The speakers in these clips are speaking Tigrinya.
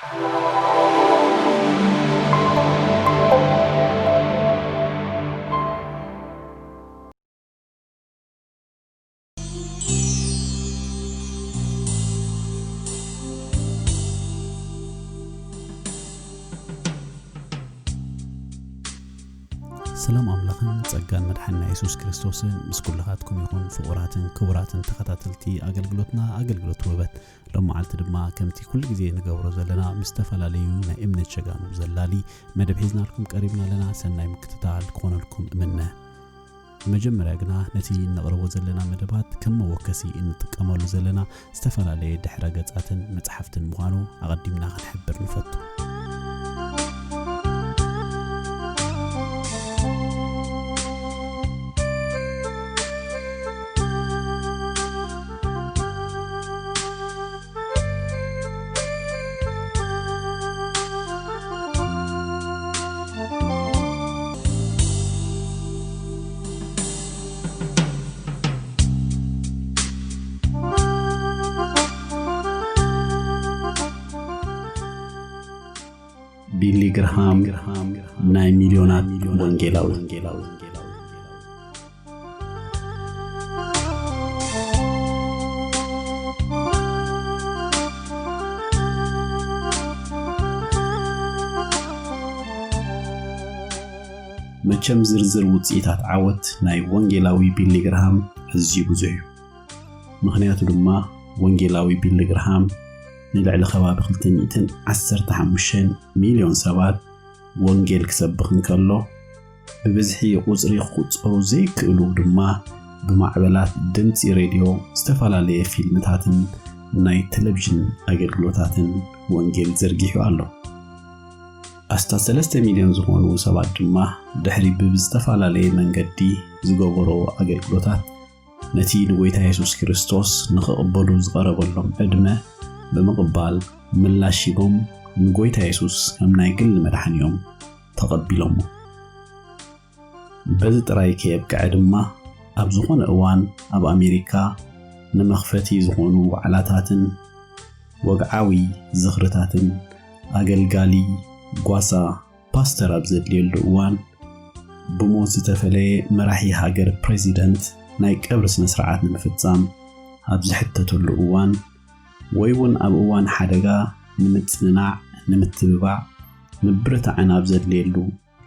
ሰላም ኣምላኽን ጸጋን መድሓንና የሱስ ክርስቶስን ምስ ኩልኻትኩም ይኹን። ፍቑራትን ክቡራትን ተኸታተልቲ ኣገልግሎትና፣ ኣገልግሎት ውበት፣ ሎም መዓልቲ ድማ ከምቲ ኩሉ ግዜ ንገብሮ ዘለና ምስ ዝተፈላለዩ ናይ እምነት ሸጋኑ ዘላሊ መደብ ሒዝናልኩም ቀሪብና ኣለና። ሰናይ ምክትታል ክኾነልኩም እምነ። ብመጀመርያ ግና ነቲ እነቕርቦ ዘለና መደባት ከም መወከሲ እንጥቀመሉ ዘለና ዝተፈላለየ ድሕረ ገጻትን መጽሓፍትን ምዃኑ ኣቐዲምና ክንሕብር ንፈቱ። ቢሊ ግርሃም ናይ ሚልዮናት ወንጌላዊ። መቸም ዝርዝር ውጽኢታት ዓወት ናይ ወንጌላዊ ቢሊ ግርሃም ኣዝዩ ብዙሕ እዩ። ምኽንያቱ ድማ ወንጌላዊ ቢሊ ግርሃም ንልዕሊ ከባቢ ክልተ ሚእትን ዓሰርተ ሓሙሽተን ሚልዮን ሰባት ወንጌል ክሰብኽ እንከሎ፣ ብብዝሒ ቁጽሪ ክቑጸሩ ዘይክእሉ ድማ ብማዕበላት ድምጺ ሬድዮ፣ ዝተፈላለየ ፊልምታትን ናይ ቴሌቪዥን ኣገልግሎታትን ወንጌል ዘርጊሑ ኣሎ። ኣስታት ሰለስተ ሚልዮን ዝኾኑ ሰባት ድማ ድሕሪ ብዝተፈላለየ መንገዲ ዝገበሮ ኣገልግሎታት ነቲ ንጎይታ የሱስ ክርስቶስ ንኽቕበሉ ዝቐረበሎም ዕድመ ብምቕባል ምላሽ ሂቦም ንጎይታ የሱስ ከም ናይ ግሊ መድሓኒኦም ተቐቢሎሞ። በዚ ጥራይ ከየብቅዐ ድማ ኣብ ዝኾነ እዋን ኣብ ኣሜሪካ ንመኽፈቲ ዝኾኑ ዋዕላታትን ወግዓዊ ዝኽርታትን ኣገልጋሊ ጓሳ ፓስተር ኣብ ዘድልየሉ እዋን ብሞት ዝተፈለየ መራሒ ሃገር ፕሬዚደንት ናይ ቀብሪ ስነ ስርዓት ንምፍጻም ኣብ ዝሕተተሉ እዋን ወይ እውን ኣብ እዋን ሓደጋ ንምጽንናዕ ንምትብባዕ ምብርታዕን ኣብ ዘድልየሉ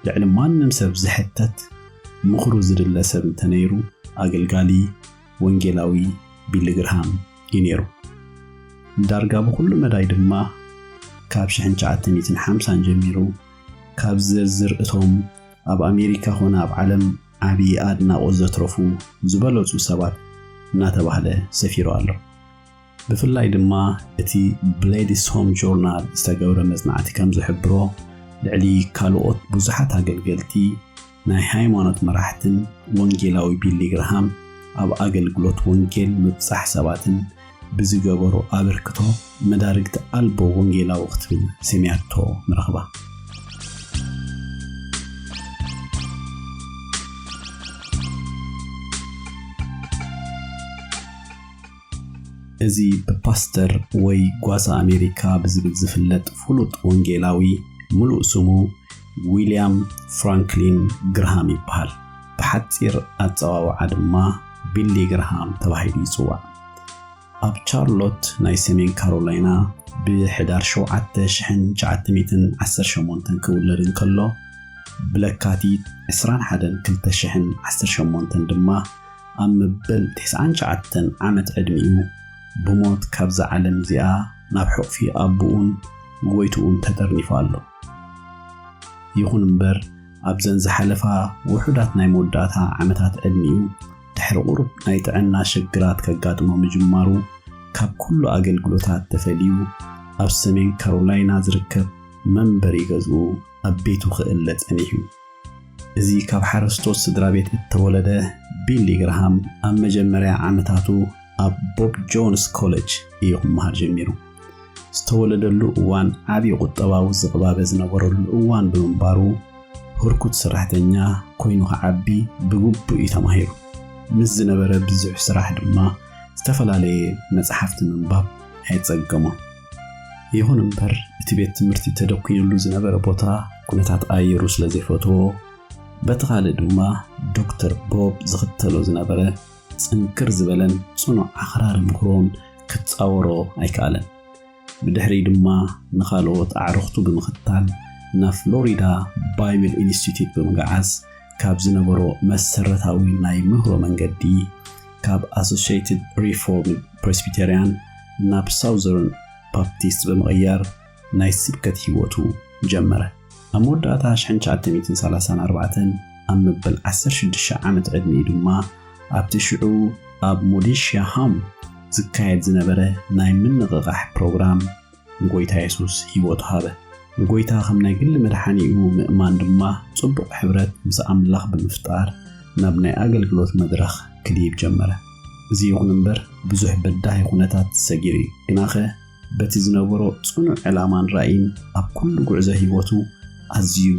ልዕሊ ማንም ሰብ ዝሕተት ምኽሩ ዝድለ ሰብ እንተነይሩ ኣገልጋሊ ወንጌላዊ ቢሊ ግርሃም እዩ ነይሩ። ዳርጋ ብኹሉ መዳይ ድማ ካብ ሽሕን ትሽዓተ ሚእትን ሓምሳን ጀሚሩ ካብ ዝርዝር እቶም ኣብ ኣሜሪካ ኾነ ኣብ ዓለም ዓብዪ ኣድናቖት ዘትረፉ ዝበለጹ ሰባት እናተባህለ ሰፊሩ ኣሎ። ብፍላይ ድማ እቲ ብሌዲስ ሆም ጆርናል ዝተገብረ መጽናዕቲ ከም ዝሕብሮ ልዕሊ ካልኦት ብዙሓት ኣገልገልቲ ናይ ሃይማኖት መራሕትን ወንጌላዊ ቢሊ ግርሃም ኣብ ኣገልግሎት ወንጌል ምብጻሕ ሰባትን ብዝገበሮ ኣበርክቶ መዳርግቲ ኣልቦ ወንጌላዊ ክትብል ስምያቶ ንረኽባ። እዚ ብፓስተር ወይ ጓሳ ኣሜሪካ ብዝብል ዝፍለጥ ፍሉጥ ወንጌላዊ ምሉእ ስሙ ዊልያም ፍራንክሊን ግርሃም ይበሃል። ብሓጺር ኣጸዋውዓ ድማ ቢሊ ግርሃም ተባሂሉ ይጽዋዕ። ኣብ ቻርሎት ናይ ሰሜን ካሮላይና ብሕዳር ሸውዓተ ሽሕን ትሽዓተ ሚእትን ዓሰርተ ሸሞንተን ክውለድ እንከሎ፣ ብለካቲት ዕስራን ሓደን ክልተ ሽሕን ዓሰርተ ሸሞንተን ድማ ኣብ መበል ተስዓን ትሽዓተን ዓመት ዕድሚኡ ብሞት ካብዛ ዓለም እዚኣ ናብ ሕቑፊ ኣቦኡን ጎይትኡን ተጠርኒፉ ኣሎ። ይኹን እምበር፣ ኣብዘን ዝሓለፋ ውሑዳት ናይ መወዳእታ ዓመታት ዕድሚኡ፣ ድሕሪ ቁሩብ ናይ ጥዕና ሽግራት ከጋጥሞ ምጅማሩ፣ ካብ ኩሉ ኣገልግሎታት ተፈልዩ፣ ኣብ ሰሜን ካሮላይና ዝርከብ መንበሪ ገዝኡ ኣብ ቤቱ ክእለ ጸኒሑ። እዚ ካብ ሓረስቶት ስድራ ቤት እተወለደ ቢሊ ግርሃም፣ ኣብ መጀመርያ ዓመታቱ ኣብ ቦብ ጆንስ ኮለጅ እዩ ክመሃር ጀሚሩ። ዝተወለደሉ እዋን ዓቢ ቁጠባዊ ዝቕባበ ዝነበረሉ እዋን ብምንባሩ፣ ህርኩት ሰራሕተኛ ኮይኑ ክዓቢ ብግቡእ እዩ ተማሂሩ። ምስ ዝነበረ ብዙሕ ስራሕ ድማ ዝተፈላለየ መጽሓፍቲ ምንባብ ኣየጸገሞን። ይኹን እምበር፣ እቲ ቤት ትምህርቲ ተደኲንሉ ዝነበረ ቦታ ኩነታት ኣየሩ ስለ ዘይፈትዎ፣ በቲ ካልእ ድማ ዶክተር ቦብ ዝኽተሎ ዝነበረ ጽንክር ዝበለን ጽኑዕ ኣኽራሪ ምኽሮን ክጻወሮ ኣይከኣለን። ብድሕሪኡ ድማ ንኻልኦት ኣዕሩኽቱ ብምኽታል ናብ ፍሎሪዳ ባይብል ኢንስቲትዩት ብምግዓዝ፣ ካብ ዝነበሮ መሰረታዊ ናይ ምህሮ መንገዲ፣ ካብ ኣሶሽየትድ ሪፎርምድ ፕሬስቢተርያን ናብ ሳውዘርን ባፕቲስት ብምቕያር ናይ ስብከት ህይወቱ ጀመረ። ኣብ መወዳእታ ሽሕን ትሽዓተ ሚእትን ሰላሳን ኣርባዕተን፣ ኣብ መበል ዓሰርተ ሽዱሽተ ዓመት ዕድሚኡ ድማ ኣብቲ ሽዑ ኣብ ሞዴሽያ ሃም ዝካየድ ዝነበረ ናይ ምንቕቓሕ ፕሮግራም ንጎይታ የሱስ ህይወቱ ሃበ። ንጎይታ ከም ናይ ግሊ መድሓኒኡ ምእማን ድማ ጽቡቕ ሕብረት ምስ ኣምላኽ ብምፍጣር ናብ ናይ ኣገልግሎት መድረኽ ክድይብ ጀመረ። እዚ ይኹን እምበር ብዙሕ በዳሂ ኩነታት ሰጊሩ እዩ። ግናኸ በቲ ዝነበሮ ጽኑዕ ዕላማን ራእይን ኣብ ኩሉ ጉዕዞ ህይወቱ ኣዝዩ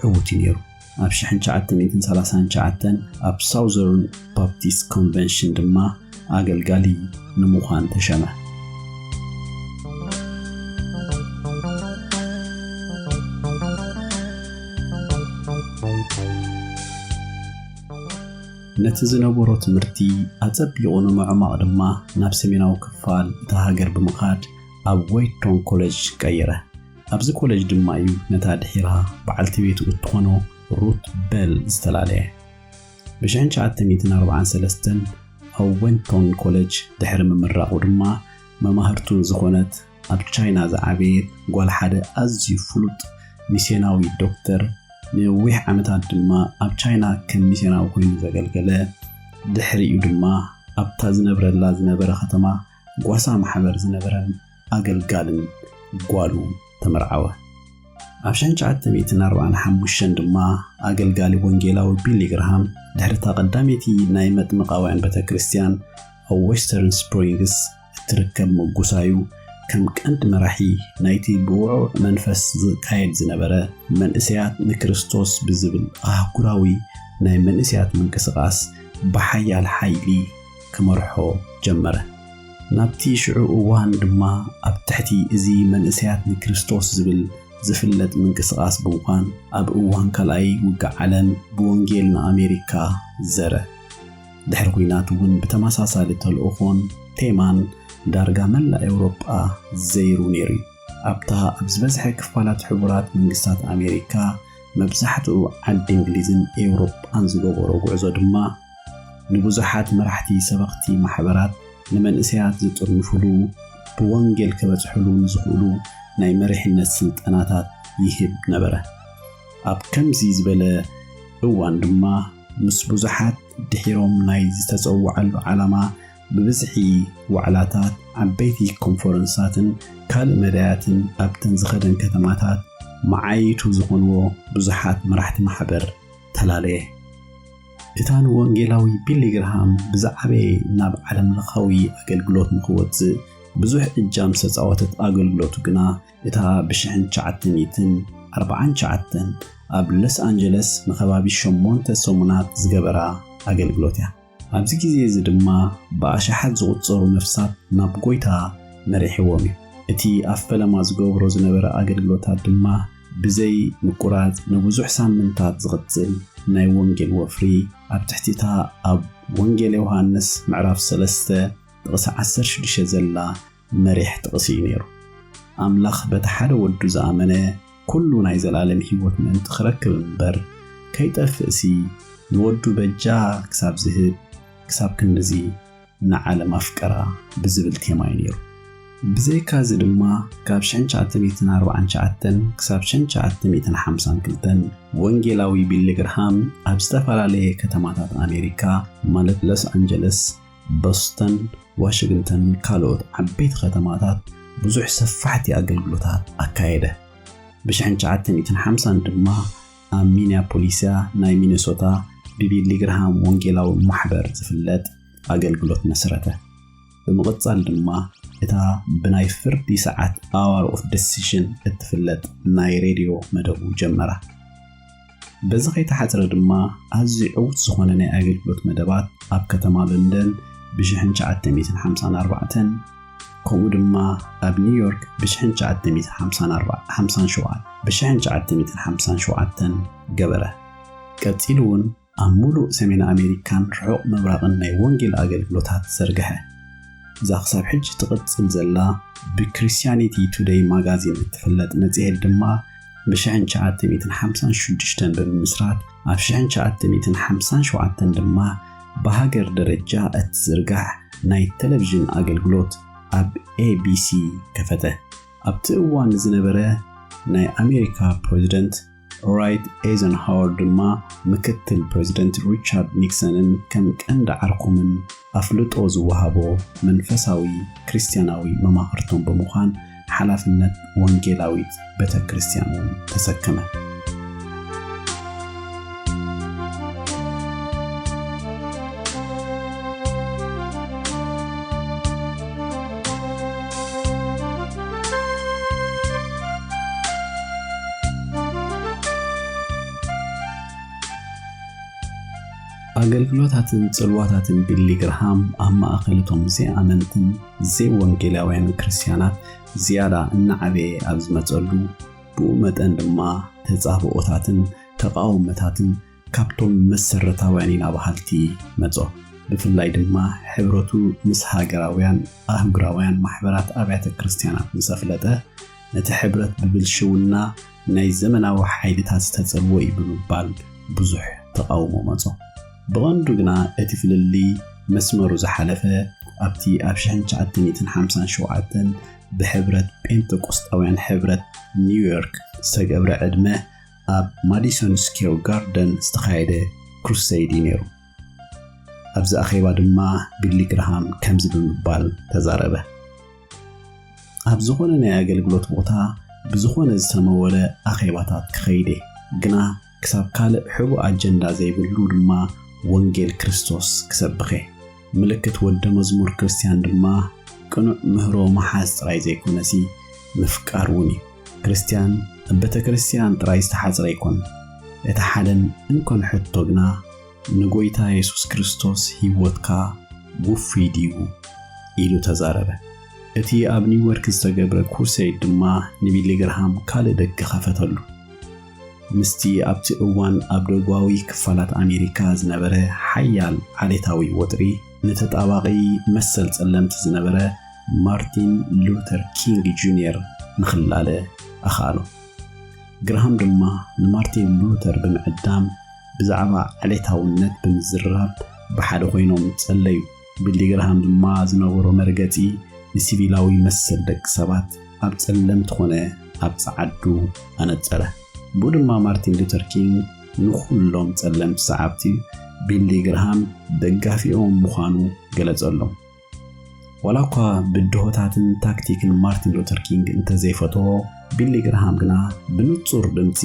ዕዉት እዩ ነይሩ። ኣብ ሽሕን ትሽዓተ ሚእትን ሰላሳን ትሽዓተን ኣብ ሳውዘርን ባፕቲስት ኮንቨንሽን ድማ ኣገልጋሊ ንምዃን ተሸመ። ነቲ ዝነበሮ ትምህርቲ ኣጸቢቑ ንምዕማቕ ድማ ናብ ሰሜናዊ ክፋል እታ ሃገር ብምኻድ ኣብ ዌይቶን ኮሌጅ ቀየረ። ኣብዚ ኮሌጅ ድማ እዩ ነታ ድሒራ በዓልቲ ቤቱ እትኾኖ ሩት በል ዝተላለየ። ብሽሕን ትሽዓተ ሚእትን ኣርባዓን ሰለስተን ኣብ ዌይቶን ኮሌጅ ድሕሪ ምምራቑ ድማ መማህርቱ ዝኾነት ኣብ ቻይና ዝዓበየት ጓል ሓደ ኣዝዩ ፍሉጥ ሚስዮናዊ ዶክተር ንነዊሕ ዓመታት ድማ ኣብ ቻይና ከም ሚስዮናዊ ኮይኑ ዘገልገለ፣ ድሕሪኡ ድማ ኣብታ ዝነብረላ ዝነበረ ከተማ ጓሳ ማሕበር ዝነበረን ኣገልጋልን ጓሉ ተመርዓወ። ኣብ ሽሕን ትሽዓተ ሚእትን ኣርባዓን ሓሙሽተን ድማ ኣገልጋሊ ወንጌላዊ ቢሊ ግርሃም ድሕሪ እታ ቀዳመይቲ ናይ መጥምቃውያን ቤተ ክርስቲያን ኣብ ዌስተርን ስፕሪንግስ እትርከብ ምጉሳዩ፣ ከም ቀንዲ መራሒ ናይቲ ብውዕውዕ መንፈስ ዝካየድ ዝነበረ መንእሰያት ንክርስቶስ ብዝብል ኣህጉራዊ ናይ መንእሰያት ምንቅስቓስ ብሓያል ሓይሊ ክመርሖ ጀመረ። ናብቲ ሽዑ እዋን ድማ ኣብ ትሕቲ እዚ መንእሰያት ንክርስቶስ ዝብል ዝፍለጥ ምንቅስቓስ ብምዃን ኣብ እዋን ካልኣይ ውግእ ዓለም ብወንጌል ንኣሜሪካ ዘረ። ድሕሪ ኲናት እውን ብተመሳሳሊ ተልእኾን ቴማን ዳርጋ መላእ ኤውሮጳ ዘይሩ ነይሩ እዩ። ኣብታ ኣብ ዝበዝሐ ክፋላት ሕቡራት መንግስታት ኣሜሪካ መብዛሕትኡ ዓዲ እንግሊዝን ኤውሮጳን ዝገበሮ ጉዕዞ ድማ ንብዙሓት መራሕቲ ሰበኽቲ ማሕበራት ንመንእሰያት ዝጥርንፉሉ ብወንጌል ከበጽሕሉ ንዝኽእሉ ናይ መሪሕነት ስልጠናታት ይህብ ነበረ። ኣብ ከምዚ ዝበለ እዋን ድማ ምስ ብዙሓት ድሒሮም ናይ ዝተጸውዓሉ ዓላማ ብብዝሒ ዋዕላታት፣ ዓበይቲ ኮንፈረንሳትን ካልእ መዳያትን ኣብተን ዝኸደን ከተማታት መዓይቱ ዝኾንዎ ብዙሓት መራሕቲ ማሕበር ተላለየ። እታ ንወንጌላዊ ቢሊ ግርሃም ብዝዓበየ ናብ ዓለም ለኻዊ ኣገልግሎት ንኽወጽእ ብዙሕ እጃም ዝተጻወተት ኣገልግሎቱ ግና እታ ብሽሕን ትሽዓተ ሚእትን ኣርባዓን ትሽዓተን ኣብ ሎስ ኣንጀለስ ንኸባቢ ሸሞንተ ሰሙናት ዝገበራ ኣገልግሎት እያ። ኣብዚ ግዜ እዚ ድማ ብኣሽሓት ዝቑጸሩ ነፍሳት ናብ ጎይታ መሪሕዎም እዩ። እቲ ኣብ ፈለማ ዝገብሮ ዝነበረ ኣገልግሎታት ድማ ብዘይ ምቁራጽ ንብዙሕ ሳምንታት ዝቕጽል ናይ ወንጌል ወፍሪ ኣብ ትሕቲ እታ ኣብ ወንጌል ዮሃንስ ምዕራፍ ሰለስተ ጥቕሲ ዓሰርተ ሽዱሽተ ዘላ መሪሕ ጥቕሲ እዩ ነይሩ። ኣምላኽ በቲ ሓደ ወዱ ዝኣመነ ኩሉ ናይ ዘላለም ህይወት ምእንቲ ክረክብ እምበር ከይጠፍእሲ ንወዱ በጃ ክሳብ ዝህብ ክሳብ ክንድዚ ንዓለም ኣፍቀራ ብዝብል ቴማ እዩ ነይሩ። ብዘይካ እዚ ድማ ካብ ሽሕን ትሽዓተ ሚእትን ኣርባዓን ትሽዓተን ክሳብ ሽሕን ትሽዓተ ሚእትን ሓምሳን ክልተን ወንጌላዊ ቢሊ ግርሃም ኣብ ዝተፈላለየ ከተማታት ኣሜሪካ ማለት ሎስ ኣንጀለስ፣ ቦስተን፣ ዋሽግንተን ካልኦት ዓበይቲ ከተማታት ብዙሕ ሰፋሕቲ ኣገልግሎታት ኣካየደ። ብሽሕን ትሽዓተ ሚእትን ሓምሳን ድማ ኣብ ሚኒያፖሊስያ ናይ ሚነሶታ ብቢሊ ግርሃም ወንጌላዊ ማሕበር ዝፍለጥ ኣገልግሎት መስረተ። ብምቕጻል ድማ እታ ብናይ ፍርዲ ሰዓት ኣዋር ኦፍ ደሲሽን እትፍለጥ ናይ ሬድዮ መደቡ ጀመራ። በዚ ከይተሓጽረ ድማ ኣዝዩ ዕዉት ዝኾነ ናይ ኣገልግሎት መደባት ኣብ ከተማ ለንደን ብሽሕን ትሽዓተ ሚእትን ሓምሳን ኣርባዕተን ከምኡ ድማ ኣብ ኒውዮርክ ብ1954 ብ1957 ገበረ። ቀጺሉ እውን ኣብ ሙሉእ ሰሜን ኣሜሪካን ርሑቕ ምብራቕን ናይ ወንጌል ኣገልግሎታት ዘርግሐ። እዛ ክሳብ ሕጂ ትቕጽል ዘላ ብክሪስቲያኒቲ ቱደይ ማጋዚን እትፍለጥ መጽሔት ድማ ብ1956 ብምምስራት ኣብ 1957 ድማ ብሃገር ደረጃ እትዝርጋሕ ናይ ቴሌቪዥን ኣገልግሎት ኣብ ኤቢሲ ከፈተ። ኣብቲ እዋን ዝነበረ ናይ ኣሜሪካ ፕሬዚደንት ራይት ኤይዘንሃወር ድማ ምክትል ፕሬዚደንት ሪቻርድ ኒክሰንን ከም ቀንዲ ዓርኮምን ኣፍልጦ ዝወሃቦ መንፈሳዊ ክርስቲያናዊ መማኽርቶም ብምዃን ሓላፍነት ወንጌላዊት ቤተ ክርስቲያን እውን ተሰከመ። ኣገልግሎታትን ጽልዋታትን ቢሊ ግርሃም ኣብ ማእከል እቶም ዘይኣመንትን ዘይወንጌላውያን ክርስትያናት ዝያዳ እናዓበየ ኣብ ዝመጸሉ፣ ብኡ መጠን ድማ ተጻብኦታትን ተቓውሞታትን ካብቶም መሰረታውያን ኢና በሃልቲ መጾ። ብፍላይ ድማ ሕብረቱ ምስ ሃገራውያን ኣህጉራውያን ማሕበራት ኣብያተ ክርስትያናት ምስ ኣፍለጠ፣ ነቲ ሕብረት ብብልሽውና ናይ ዘመናዊ ሓይልታት ዝተጸልዎ እዩ ብምባል ብዙሕ ተቓውሞ መጾ። ብቐንዱ ግና እቲ ፍልልይ መስመሩ ዝሓለፈ ኣብቲ ኣብ 1957 ብሕብረት ጴንጠቆስጣውያን ሕብረት ኒውዮርክ ዝተገብረ ዕድመ ኣብ ማዲሶን ስኬር ጋርደን ዝተኻየደ ክሩሰይድ እዩ ነይሩ። ኣብዚ ኣኼባ ድማ ቢሊ ግርሃም ከምዚ ብምባል ተዛረበ። ኣብ ዝኾነ ናይ ኣገልግሎት ቦታ ብዝኾነ ዝተመወለ ኣኼባታት ክኸይድ እየ፣ ግና ክሳብ ካልእ ሕቡእ ኣጀንዳ ዘይብሉ ድማ ወንጌል ክርስቶስ ክሰብኽ እየ። ምልክት ወደ መዝሙር ክርስትያን ድማ ቅኑዕ ምህሮ ምሓዝ ጥራይ ዘይኮነሲ ምፍቃር እውን እዩ። ክርስትያን ኣብ ቤተ ክርስትያን ጥራይ ዝተሓጽረ ኣይኮን። እቲ ሓደን እንኮን ሕቶ ግና ንጎይታ የሱስ ክርስቶስ ህይወትካ ውፉይ ድዩ? ኢሉ ተዛረበ። እቲ ኣብ ኒውዮርክ ዝተገብረ ክሩሰይድ ድማ ንቢሊ ግርሃም ካልእ ደገ ከፈተሉ። ምስቲ ኣብቲ እዋን ኣብ ደቡባዊ ክፋላት ኣሜሪካ ዝነበረ ሓያል ዓሌታዊ ወጥሪ፣ ንተጣባቒ መሰል ጸለምቲ ዝነበረ ማርቲን ሉተር ኪንግ ጁንየር ንኽላለ ኣኽኣሎ። ግርሃም ድማ ንማርቲን ሉተር ብምዕዳም ብዛዕባ ዓሌታውነት ብምዝራብ ብሓደ ኮይኖም ጸለዩ። ቢሊ ግርሃም ድማ ዝነበሮ መርገጺ ንሲቪላዊ መሰል ደቂ ሰባት ኣብ ጸለምቲ ኮነ ኣብ ጸዓዱ ኣነጸረ። ብኡ ድማ ማርቲን ሉተር ኪንግ ንኹሎም ጸለምቲ ሰዓብቲ ቢሊ ግርሃም ደጋፊኦም ምዃኑ ገለጸሎም። ዋላ እኳ ብድሆታትን ታክቲክን ማርቲን ሉተር ኪንግ እንተዘይፈትዎ፣ ቢሊ ግርሃም ግና ብንጹር ድምጺ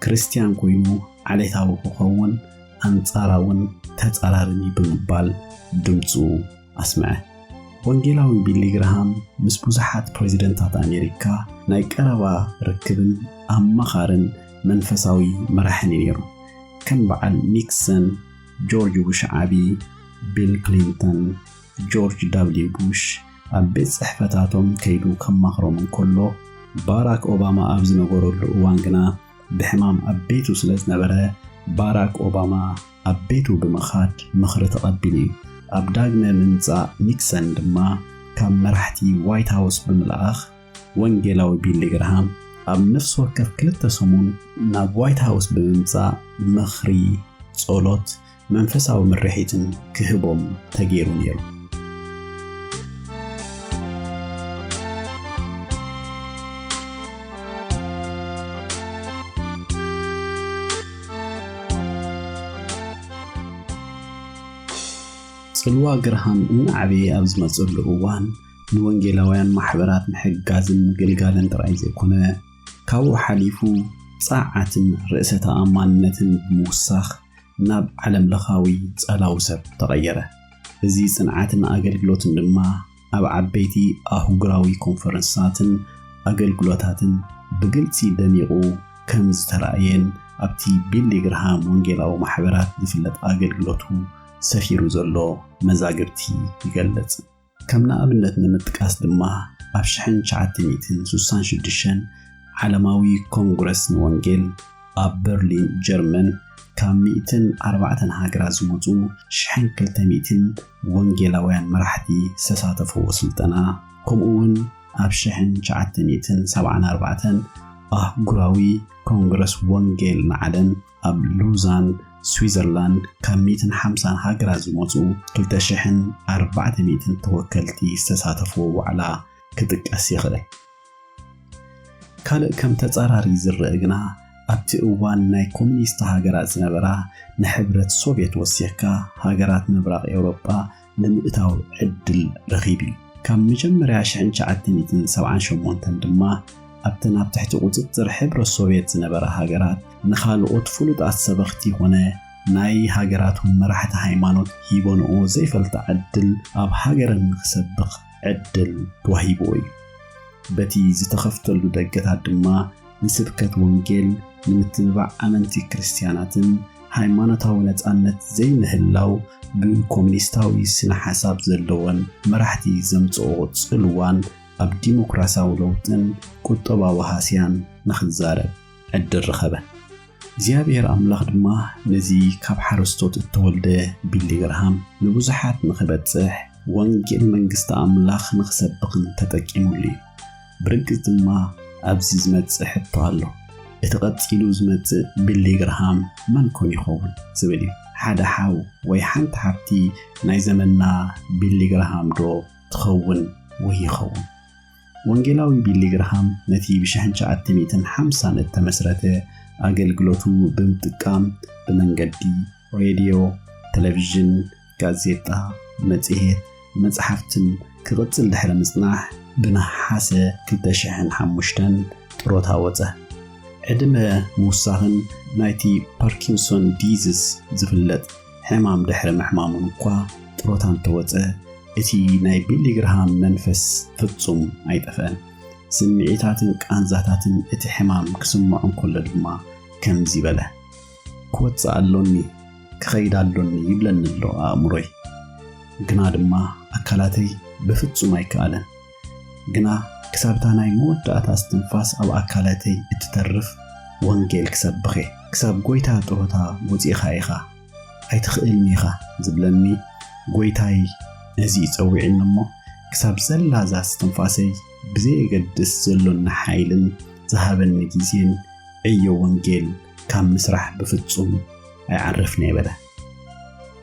ክርስትያን ኮይኑ ዓሌታዊ ክኸውን ኣንጻራውን ተጻራርን እዩ ብምባል ድምጹ ኣስምዐ። ወንጌላዊ ቢሊ ግርሃም ምስ ብዙሓት ፕሬዚደንታት ኣሜሪካ ናይ ቀረባ ርክብን ኣማኻርን መንፈሳዊ መራሕን እዩ ነይሩ። ከም በዓል ኒክሰን፣ ጆርጅ ቡሽ ዓቢ፣ ቢል ክሊንተን፣ ጆርጅ ዳብሊው ቡሽ ኣብ ቤት ጽሕፈታቶም ከይዱ ከማኽሮም እንከሎ፣ ባራክ ኦባማ ኣብ ዝነበረሉ እዋን ግና ብሕማም ኣብ ቤቱ ስለ ዝነበረ፣ ባራክ ኦባማ ኣብ ቤቱ ብምኻድ ምኽሪ ተቐቢሉ እዩ። ኣብ ዳግመ ምምጻእ ኒክሰን ድማ ካብ መራሕቲ ዋይት ሃውስ ብምልኣኽ፣ ወንጌላዊ ቢሊ ግርሃም ኣብ ነፍሲ ወከፍ ክልተ ሰሙን ናብ ዋይት ሃውስ ብምምጻእ ምኽሪ፣ ጸሎት፣ መንፈሳዊ ምርሒትን ክህቦም ተገይሩ ነይሩ። ጽልዋ ግርሃም እናዓበየ ኣብ ዝመጸሉ እዋን፣ ንወንጌላውያን ማሕበራት ምሕጋዝን ምግልጋልን ጥራይ ዘይኮነ፣ ካብኡ ሓሊፉ ጸዓትን ርእሰ ተኣማንነትን ብምውሳኽ ናብ ዓለምለኻዊ ጸላዊ ሰብ ተቐየረ። እዚ ጽንዓትን ኣገልግሎትን ድማ ኣብ ዓበይቲ ኣህጉራዊ ኮንፈረንሳትን ኣገልግሎታትን ብግልጺ ደሚቑ ከም ዝተራእየን ኣብቲ ቢሊ ግርሃም ወንጌላዊ ማሕበራት ዝፍለጥ ኣገልግሎቱ ሰፊሩ ዘሎ መዛግብቲ ይገልጽ። ከም ንኣብነት ንምጥቃስ ድማ፣ ኣብ ሽሕን ትሽዓተ ሚእትን ስሳን ሽዱሽተን ዓለማዊ ኮንግረስ ንወንጌል ኣብ በርሊን ጀርመን ካብ ሚእትን ኣርባዕተን ሃገራት ዝመጹ ሽሕን ክልተ ሚእትን ወንጌላውያን መራሕቲ ዝተሳተፍዎ ስልጠና፣ ከምኡ እውን ኣብ ሽሕን ትሽዓተ ሚእትን ሰብዓን ኣርባዕተን ኣህጉራዊ ኮንግረስ ወንጌል ንዓለም ኣብ ሉዛን ስዊዘርላንድ ካብ ሚእትን ሓምሳን ሃገራት ዝመጹ ክልተ ሽሕን ኣርባዕተ ሚእትን ተወከልቲ ዝተሳተፍዎ ዋዕላ ክጥቀስ ይኽእል። ካልእ ከም ተጻራሪ ዝረአ ግና፣ ኣብቲ እዋን ናይ ኮሚኒስት ሃገራት ዝነበራ ንሕብረት ሶቭየት ወሲኽካ ሃገራት ምብራቕ ኤውሮጳ ንምእታው ዕድል ረኺቡ እዩ። ካብ መጀመርያ ሽሕን ትሽዓተ ሚእትን ሰብዓን ሸሞንተን ድማ ኣብተን ኣብ ትሕቲ ቁጽጽር ሕብረት ሶቭየት ዝነበራ ሃገራት ንኻልኦት ፍሉጣት ሰበኽቲ ኾነ ናይ ሃገራቶም መራሕቲ ሃይማኖት ሂበንኦ ዘይፈልጣ ዕድል ኣብ ሃገረን ንኽሰብኽ ዕድል ተዋሂብዎ እዩ። በቲ ዝተኸፍተሉ ደገታት ድማ ንስብከት ወንጌል፣ ንምትብባዕ ኣመንቲ ክርስትያናትን ሃይማኖታዊ ነጻነት ዘይምህላው ብኮሙኒስታዊ ስነ ሓሳብ ዘለወን መራሕቲ ዘምጽኦ ጽልዋን ኣብ ዲሞክራሲያዊ ለውጥን ቁጠባዊ ሃስያን ንኽዛረብ ዕድል ረኸበ። እግዚኣብሔር ኣምላኽ ድማ ነዚ ካብ ሓረስቶት እተወልደ ቢሊ ግርሃም ንብዙሓት ንኽበጽሕ ወንጌል መንግስቲ ኣምላኽ ንኽሰብኽን ተጠቂሙሉ እዩ። ብርግጽ ድማ ኣብዚ ዝመጽእ ሕቶ ኣሎ። እቲ ቀጺሉ ዝመጽእ ቢሊ ግርሃም መን ኮን ይኸውን ዝብል እዩ። ሓደ ሓው ወይ ሓንቲ ሓብቲ ናይ ዘመንና ቢሊ ግርሃም ዶ ትኸውን ወይ ይኸውን? ወንጌላዊ ቢሊ ግርሃም ነቲ ብሽሕን ትሽዓተ ሚእትን ሓምሳን እተመስረተ ኣገልግሎቱ ብምጥቃም ብመንገዲ ሬድዮ፣ ቴሌቪዥን፣ ጋዜጣ፣ መጽሔት፣ መጽሓፍትን ክቕጽል ድሕሪ ምጽናሕ ብነሓሰ ክልተ ሽሕን ሓሙሽተን ጥሮታ ወጸ። ዕድመ ምውሳኽን ናይቲ ፓርኪንሶን ዲዝስ ዝፍለጥ ሕማም ድሕሪ ምሕማሙን እኳ ጥሮታ እንተወጸ፣ እቲ ናይ ቢሊ ግርሃም መንፈስ ፍጹም ኣይጠፍአን። ስምዒታትን ቃንዛታትን እቲ ሕማም ክስምዖ እንከሎ ድማ ከምዚ በለ፣ "ክወጽእ ኣሎኒ፣ ክኸይድ ኣሎኒ ይብለኒ ኣሎ ኣእምሮይ። ግና ድማ ኣካላተይ ብፍጹም ኣይከኣለን። ግና ክሳብ እታ ናይ መወዳእታ እስትንፋስ ኣብ ኣካላተይ እትተርፍ ወንጌል ክሰብኽ እየ። ክሳብ ጐይታ ጥሮታ ወጺእኻ ኢኻ፣ ኣይትኽእልን ኢኻ ዝብለኒ ጐይታይ ነዚ እዩ ጸዊዑኒ እሞ፣ ክሳብ ዘላ እዛ እስትንፋሰይ ብዘየገድስ ዘሎኒ ሓይልን ዝሃበኒ ግዜን ዕዮ ወንጌል ካብ ምስራሕ ብፍጹም ኣይዓርፍን እየ" በለ።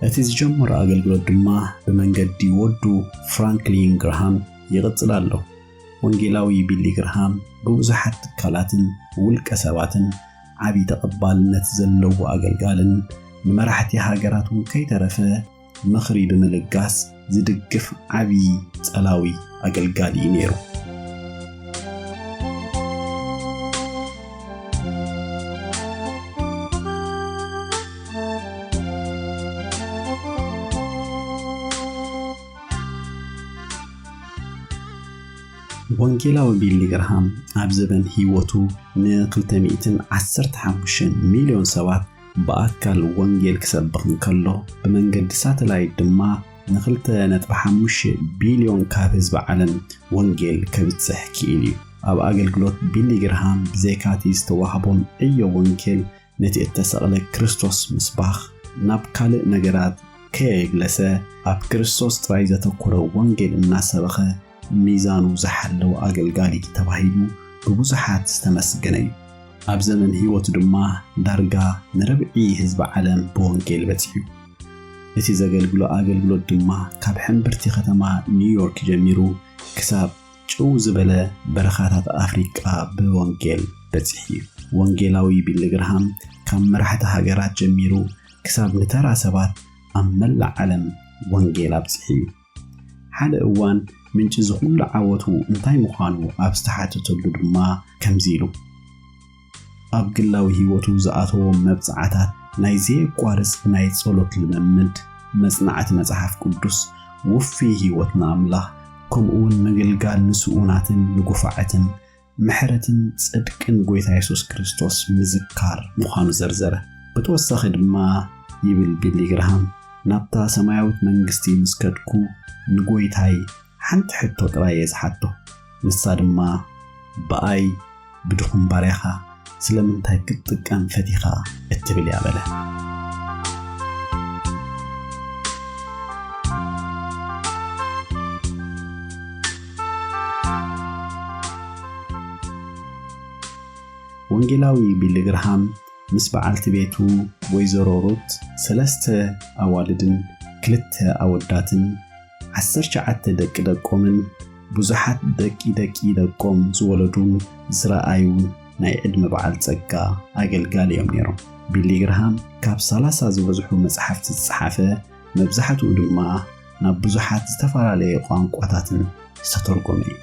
እቲ ዝጀመሮ ኣገልግሎት ድማ ብመንገዲ ወዱ ፍራንክሊን ግርሃም ይቕጽል ኣሎ። ወንጌላዊ ቢሊ ግርሃም ብብዙሓት ትካላትን ውልቀ ሰባትን ዓቢ ተቐባልነት ዘለዎ ኣገልጋልን ንመራሕቲ ሃገራት እውን ከይተረፈ ምኽሪ ብምልጋስ ዝድግፍ ዓቢ ጸላዊ ኣገልጋሊ እዩ ነይሩ። ወንጌላዊ ቢሊ ግርሃም ኣብ ዘበን ህይወቱ ንክልተ ሚእትን ዓሰርተ ሓሙሽተ ሚልዮን ሰባት ብኣካል ወንጌል ክሰብኽ እንከሎ፣ ብመንገዲ ሳተላይት ድማ ንክልተ ነጥቢ ሓሙሽተ ቢልዮን ካብ ህዝቢ ዓለም ወንጌል ከብጽሕ ክኢሉ እዩ። ኣብ ኣገልግሎት ቢሊ ግርሃም ብዘይካቲ ዝተዋህቦም ዕዮ ወንጌል፣ ነቲ እተሰቕለ ክርስቶስ ምስባኽ፣ ናብ ካልእ ነገራት ከየግለሰ ኣብ ክርስቶስ ጥራይ ዘተኮረ ወንጌል እናሰበኸ ሚዛኑ ዝሓለወ ኣገልጋሊ ተባሂሉ ብብዙሓት ዝተመስገነ እዩ። ኣብ ዘመን ህይወቱ ድማ ዳርጋ ንርብዒ ህዝቢ ዓለም ብወንጌል በጺሑ። እቲ ዘገልግሎ ኣገልግሎት ድማ ካብ ሕምብርቲ ከተማ ኒውዮርክ ጀሚሩ ክሳብ ጭው ዝበለ በረኻታት ኣፍሪቃ ብወንጌል በጺሑ እዩ። ወንጌላዊ ቢሊ ግርሃም ካብ መራሕቲ ሃገራት ጀሚሩ ክሳብ ንተራ ሰባት ኣብ መላእ ዓለም ወንጌል ኣብጺሑ እዩ። ሓደ እዋን ምንጪ እዚ ኩሉ ዓወቱ እንታይ ምዃኑ ኣብ ዝተሓተተሉ ድማ ከምዚ ኢሉ፣ ኣብ ግላዊ ህይወቱ ዝኣተዎም መብጽዓታት፣ ናይ ዘየቋርጽ ናይ ጸሎት ልምምድ፣ መጽናዕቲ መጽሓፍ ቅዱስ፣ ውፉይ ህይወት ንኣምላኽ፣ ከምኡውን ምግልጋል ንስኡናትን ንጉፋዕትን፣ ምሕረትን ጽድቅን ጐይታ የሱስ ክርስቶስ ምዝካር ምዃኑ ዘርዘረ። ብተወሳኺ ድማ ይብል ቢሊ ግርሃም፣ ናብታ ሰማያዊት መንግስቲ ምስ ከድኩ ንጐይታይ ሓንቲ ሕቶ ጥራይ እየ ዝሓቶ። ንሳ ድማ፣ ብኣይ፣ ብድኹም ባርያኻ ስለምንታይ ክትጥቀም ፈቲኻ እትብል እያ በለ። ወንጌላዊ ቢሊ ግርሃም ምስ በዓልቲ ቤቱ ወይዘሮ ሩት፣ ሰለስተ ኣዋልድን ክልተ ኣወዳትን፣ ዓሰርተ ትሽዓተ ደቂ ደቆምን ብዙሓት ደቂ ደቂ ደቆም ዝወለዱን ዝረኣዩን ናይ ዕድመ በዓል ጸጋ ኣገልጋሊ እዮም ነይሮም። ቢሊ ግርሃም ካብ ሰላሳ ዝበዝሑ መጻሕፍቲ ዝጸሓፈ፣ መብዛሕትኡ ድማ ናብ ብዙሓት ዝተፈላለየ ቋንቋታትን ዝተተርጎመ እዩ።